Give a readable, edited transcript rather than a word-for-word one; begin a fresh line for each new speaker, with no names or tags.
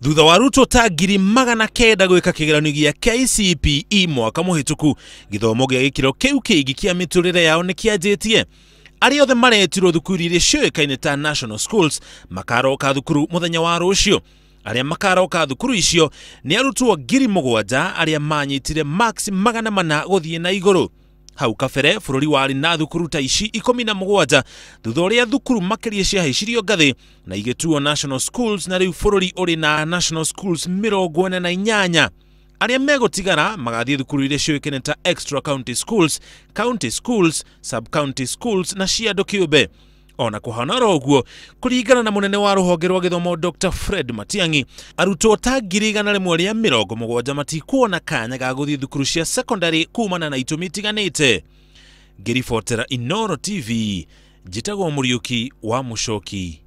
Thutha wa arutwo ta 900,000 gwĩka kĩgeranio gĩa KCPE mwaka mũhĩtũku, gĩthomo gĩa gĩkĩro kĩu kĩngĩ kĩa mĩtũrĩre yao nĩ kĩanjĩtie. Arĩa othe maretirwo thukuru iria ciũĩkaine ta National Schools makaroka thukuru mũthenya wa rũciũ. Arĩa makaroka thukuru icio nĩ arutwo 7,000 arĩa manyitire marks 400 gũthiĩ na igũrũ. Hau kabere bũrũri warĩ na thukuru ta ici 17 thutha ũrĩa thukuru makĩria ciahaicirio ngathĩ na igĩtuo National Schools, na rĩu bũrũri ũrĩ na National Schools 48. Arĩa megũtigara magathiĩ thukuru iria ciũĩkaine ta Extra County Schools, County Schools, Sub County Schools na cia andũ kĩũmbe. Ona kũhana oro ũguo, kũringana na mũnene wa rũhonge rwa gĩthomo Dr. Fred Matiang'i, arutwo ta 170,000 matikuona kanya ga gũthiĩ thukuru cia secondary kumana na itũmi itiganĩte. Ngĩribotera Inooro TV, njĩtagwo Mũriũki wa Mũcoki.